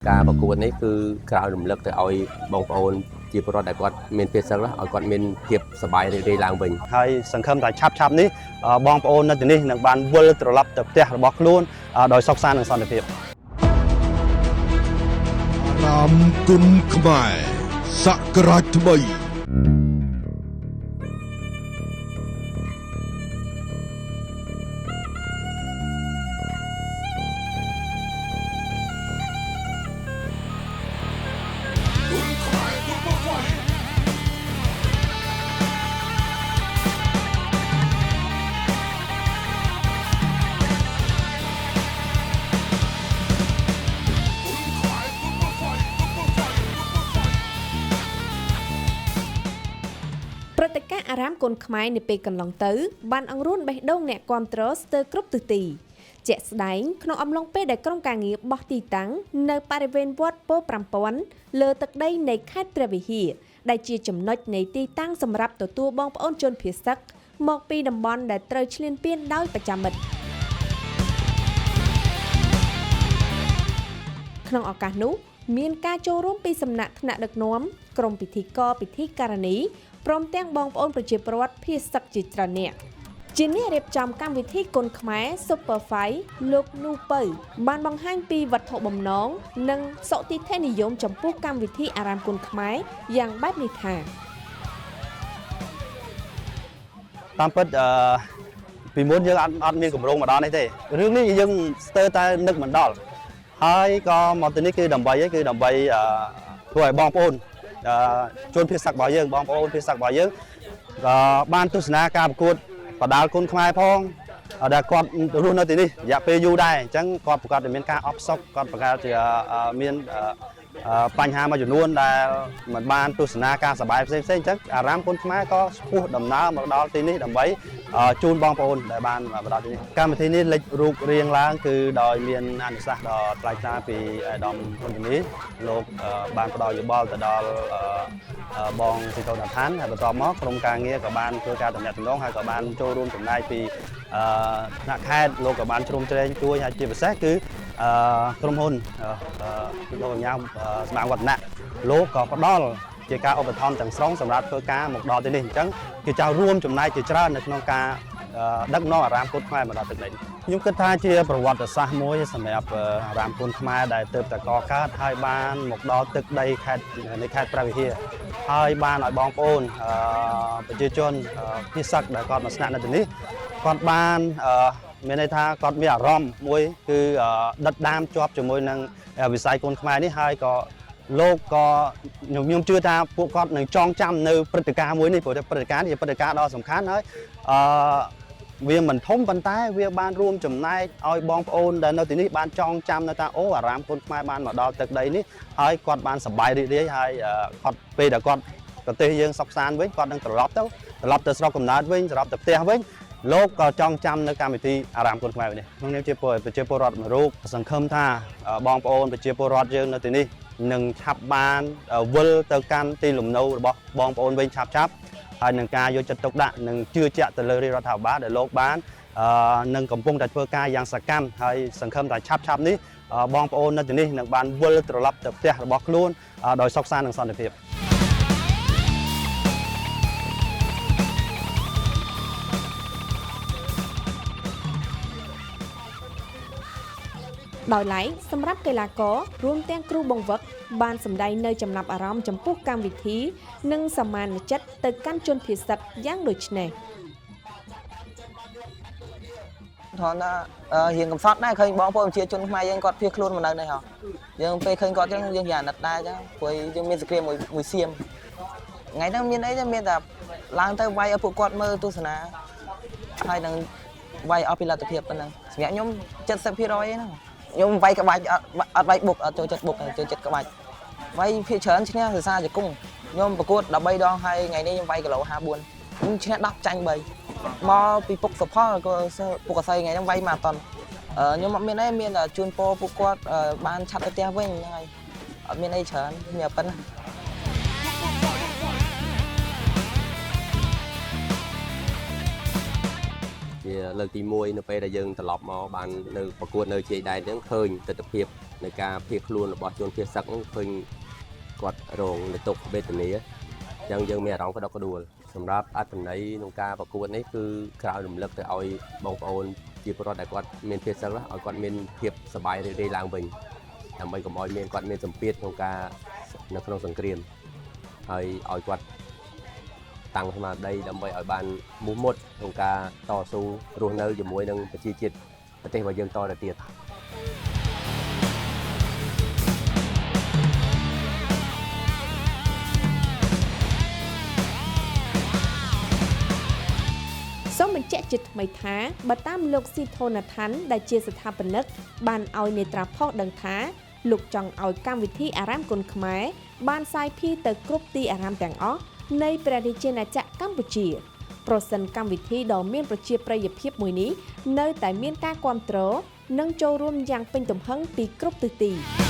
ការប្រកួតនេះគឺក្រោយរំលឹកទៅឲ្យបងប្អូនជាពលរដ្ឋដែលគាត់មានភាពសឹកឲ្យគាត់មានភាពសប្បាយរីករាយឡើងវិញ។ ហើយសង្ឃឹមថាឆាប់ឆាប់នេះបងប្អូននៅទីនេះនឹងបានវិលត្រឡប់ទៅផ្ទះរបស់ខ្លួនដោយសុខសាន្តនិងសន្តិភាព។ រាមគុណខ្មែរសករាជថ្មី ព្រឹត្តិការណ៍អារាមគុនខ្មែរនាពេលកន្លងទៅបានអង្រួនបេះដូងអ្នកគាំទ្រស្ទើរគ្រប់ទិសទីជាក់ស្ដែងក្នុងអំឡុងពេលដែលក្រុមការងារបោះទីតាំងនៅបរិវេណវត្តពោធិ5000លើទឹកដីនៃខេត្តព្រះវិហារដែលជាចំណុចនៃទីតាំងសម្រាប់ទទួលបងប្អូនជនភៀសសឹកមកពីតំបន់ដែលត្រូវឈ្លានពានដោយបច្ចាមិត្តក្នុងឱកាសនោះមានការចូលរួមពីសំណាក់ថ្នាក់ដឹកនាំក្រុមពិធីករពិធីការិនីព្រមទាំងបងប្អូនប្រជាពលរដ្ឋភៀសសឹកជាច្រើនអ្នកជាអ្នករៀបចំកម្មវិធីគុនខ្មែរ Super Fight លោកនូពៅបានបង្ហាញពីវត្ថុបំណងនិងសុទិដ្ឋិនិយមចំពោះកម្មវិធីអារាមគុនខ្មែរយ៉ាងបែបនេះថា តាមពិតអឺពីមុនយើងអត់អត់មានកម្រងមកដល់នេះទេរឿងនេះយើងស្ទើរតែនឹកមិនដល់ហើយក៏មកទីនេះគឺដើម្បីអីគឺដើម្បីអឺធ្វើឲ្យបងប្អូនអឺជនភៀសសឹករបស់យើងបងប្អូនភៀសសឹករបស់យើងក៏បានទស្សនាការប្រកួតបដាល់គុនខ្មែរផងដែលគាត់រស់នៅទីនេះរយៈពេលយូរដែរអញ្ចឹងគាត់ប្រកាសតែមានការអផ្សុកគាត់ប្រកាសជាមានបញ្ហាមួយចំនួនដែលមិនបានទស្សនាការសប្បាយផ្សេងៗអញ្ចឹងអារាមគុនខ្មែរក៏ស្ពោះដំណើរមកដល់ទីនេះដើម្បីជូនបងប្អូនដែលបានមកដល់ទីនេះកម្មវិធីនេះលេចរូបរាងឡើងគឺដោយមានអនុសាសន៍ដ៏ថ្លៃថ្លាពីអាដាមហ៊ុនធានីលោកបានផ្ដល់យោបល់ទៅដល់បងស៊ីតូណាថានហើយបន្ទាប់មកក្រុមការងារក៏បានធ្វើការតំណាក់តំណងហើយក៏បានចូលរួមចំណែកពីថ្នាក់ខេត្តលោកក៏បានជ្រោមជ្រែងជួយហើយជាពិសេសគឺក្រុមហ៊ុនលោកកញ្ញាស្មារវឌ្ឍនៈលោកក៏ផ្ដល់ជាការឧបត្ថម្ភទាំងស្រុងសម្រាប់ធ្វើការមកដល់ទីនេះអញ្ចឹងគេចៅរួមចំណែកជាច្រើននៅក្នុងការដឹកនាំអារាមគុនខ្មែរមកដល់ទឹកដីនេះខ្ញុំគិតថាជាប្រវត្តិសាស្ត្រមួយសម្រាប់អារាមគុនខ្មែរដែលទើបតែកកើតហើយបានមកដល់ទឹកដីខេត្តនៃខេត្តព្រះវិហារហើយបានឲ្យបងប្អូនប្រជាជនភៀសសឹកដែលគាត់មកស្នាក់នៅទីនេះគាត់បានមានន័យថាគាត់មានអារម្មណ៍មួយគឺដិតដាមជាប់ជាមួយនឹងវិស័យគុនខ្មែរនេះហើយក៏លោកក៏ខ្ញុំជឿថាពួកគាត់នឹងចងចាំនៅព្រឹត្តិការណ៍មួយនេះព្រោះតែព្រឹត្តិការណ៍នេះជាព្រឹត្តិការណ៍ដ៏សំខាន់ហើយអឺវាមិនធំប៉ុន្តែវាបានរួមចំណែកឲ្យបងប្អូនដែលនៅទីនេះបានចងចាំនៅថាអូអារាមគុនខ្មែរបានមកដល់ទឹកដីនេះហើយគាត់បានសប្បាយរីករាយហើយគាត់ពេលដែលគាត់ប្រទេសយើងសុខសាន្តវិញគាត់នឹងត្រឡប់ទៅត្រឡប់ទៅស្រុកកំណើតវិញត្រឡប់ទៅផ្ទះវិញលោកក៏ចងចាំនៅកម្មវិធីអារាមគុនខ្មែរនេះក្នុងនាមជាប្រជាពលរដ្ឋមួយរូបសង្ឃឹមថាបងប្អូនប្រជាពលរដ្ឋយើងនៅទីនេះនឹងឆាប់បានវិលទៅកាន់ទីលំនៅរបស់បងប្អូនវិញឆាប់ឆាប់ហើយនឹងការយកចិត្តទុកដាក់និងជឿជាក់ទៅលើរាជរដ្ឋាភិបាលដែលលោកបាននឹងកំពុងតែធ្វើការយ៉ាងសកម្មហើយសង្ឃឹមថាឆាប់ឆាប់នេះបងប្អូននៅទីនេះនឹងបានវិលត្រឡប់ទៅផ្ទះរបស់ខ្លួនដោយសុខសាន្តនិងសន្តិភាព។ ដោយឡែកសម្រាប់កីឡាកររួមទាំងគ្រូបង្វឹកបានសម្ដែងនៅចំណាប់អារម្មណ៍ចំពោះកម្មវិធីនិងសមានចិត្តទៅកាន់ជនភៀសសឹកយ៉ាងដូចនេះ ថនថារៀងកំសត់ដែរឃើញបងប្អូនប្រជាជនខ្មែរយើងគាត់ភៀសខ្លួនមកនៅនេះហ៎យើងពេលឃើញគាត់ចឹងយើងយ៉ាងអាណិតដែរចឹងព្រោះយើងមានសង្គ្រាមមួយមួយសៀមថ្ងៃហ្នឹងមានអីទេមានតែឡើងទៅវាយឲ្យពួកគាត់មើលទស្សនាហើយនឹងវាយអស់ពីលទ្ធភាពប៉ុណ្ណឹងសម្រាប់ខ្ញុំ70%ហ្នឹងខ្ញុំវាយក្បាច់អត់អត់វាយបុកអត់ចូលចិត្តបុកចូលចិត្តក្បាច់វាយភាគច្រើនឈ្នះសរសើរជង្គង់ខ្ញុំប្រកួត13ដងហើយថ្ងៃនេះខ្ញុំវាយគីឡូ54ខ្ញុំឈ្នះ10ចាញ់3មកពីពុកសុផលក៏ពុកអស័យថ្ងៃហ្នឹងវាយមកអត់តន់ខ្ញុំអត់មានអីមានតែជូនពរពួកគាត់បានឆាប់ទៅផ្ទះវិញហ្នឹងហើយអត់មានអីច្រើនមានតែប៉ុណ្ណា ជាលើកទី1នៅពេលដែលយើងត្រឡប់មកបាននៅប្រកួតនៅជាយដែនអញ្ចឹងឃើញទស្សនភាព នៃការភៀសខ្លួនរបស់ជនភៀសសឹកហ្នឹងឃើញគាត់រងនៅទុក្ខវេទនាអញ្ចឹងយើងមានអារម្មណ៍ក្តុកក្តួលសម្រាប់អត្ថន័យក្នុងការប្រកួតនេះគឺក្រោយរំលឹកទៅឲ្យបងប្អូនជាពលរដ្ឋដែលគាត់មានភៀសសឹកឲ្យគាត់មានភាពសប្បាយរីករាយឡើងវិញដើម្បីកុំឲ្យមានគាត់មានសម្ពាធក្នុងការនៅក្នុងសង្គ្រាមហើយឲ្យគាត់តាំងស្មារតីដើម្បីឲ្យបានមោះមុតក្នុងការតស៊ូរស់នៅជាមួយនឹងប្រជាជាតិប្រទេសរបស់យើងតទៅទៀត សូមបញ្ជាក់ជាថ្មីថាបើតាមលោកស៊ីធូណាថាន់ដែលជាស្ថាបនិកបានឲ្យនេត្រាផុសដឹងថាលោកចង់ឲ្យកម្មវិធីអារាមគុនខ្មែរបានសាយភាយទៅគ្រប់ទីអារាមទាំងអស់នៃព្រះរាជាណាចក្រកម្ពុជា ប្រសិនកម្មវិធីដ៏មានប្រជាប្រិយភាពមួយនេះនៅតែមានការគាំទ្រនិងចូលរួមយ៉ាងពេញទំហឹងពីគ្រប់ទិសទី។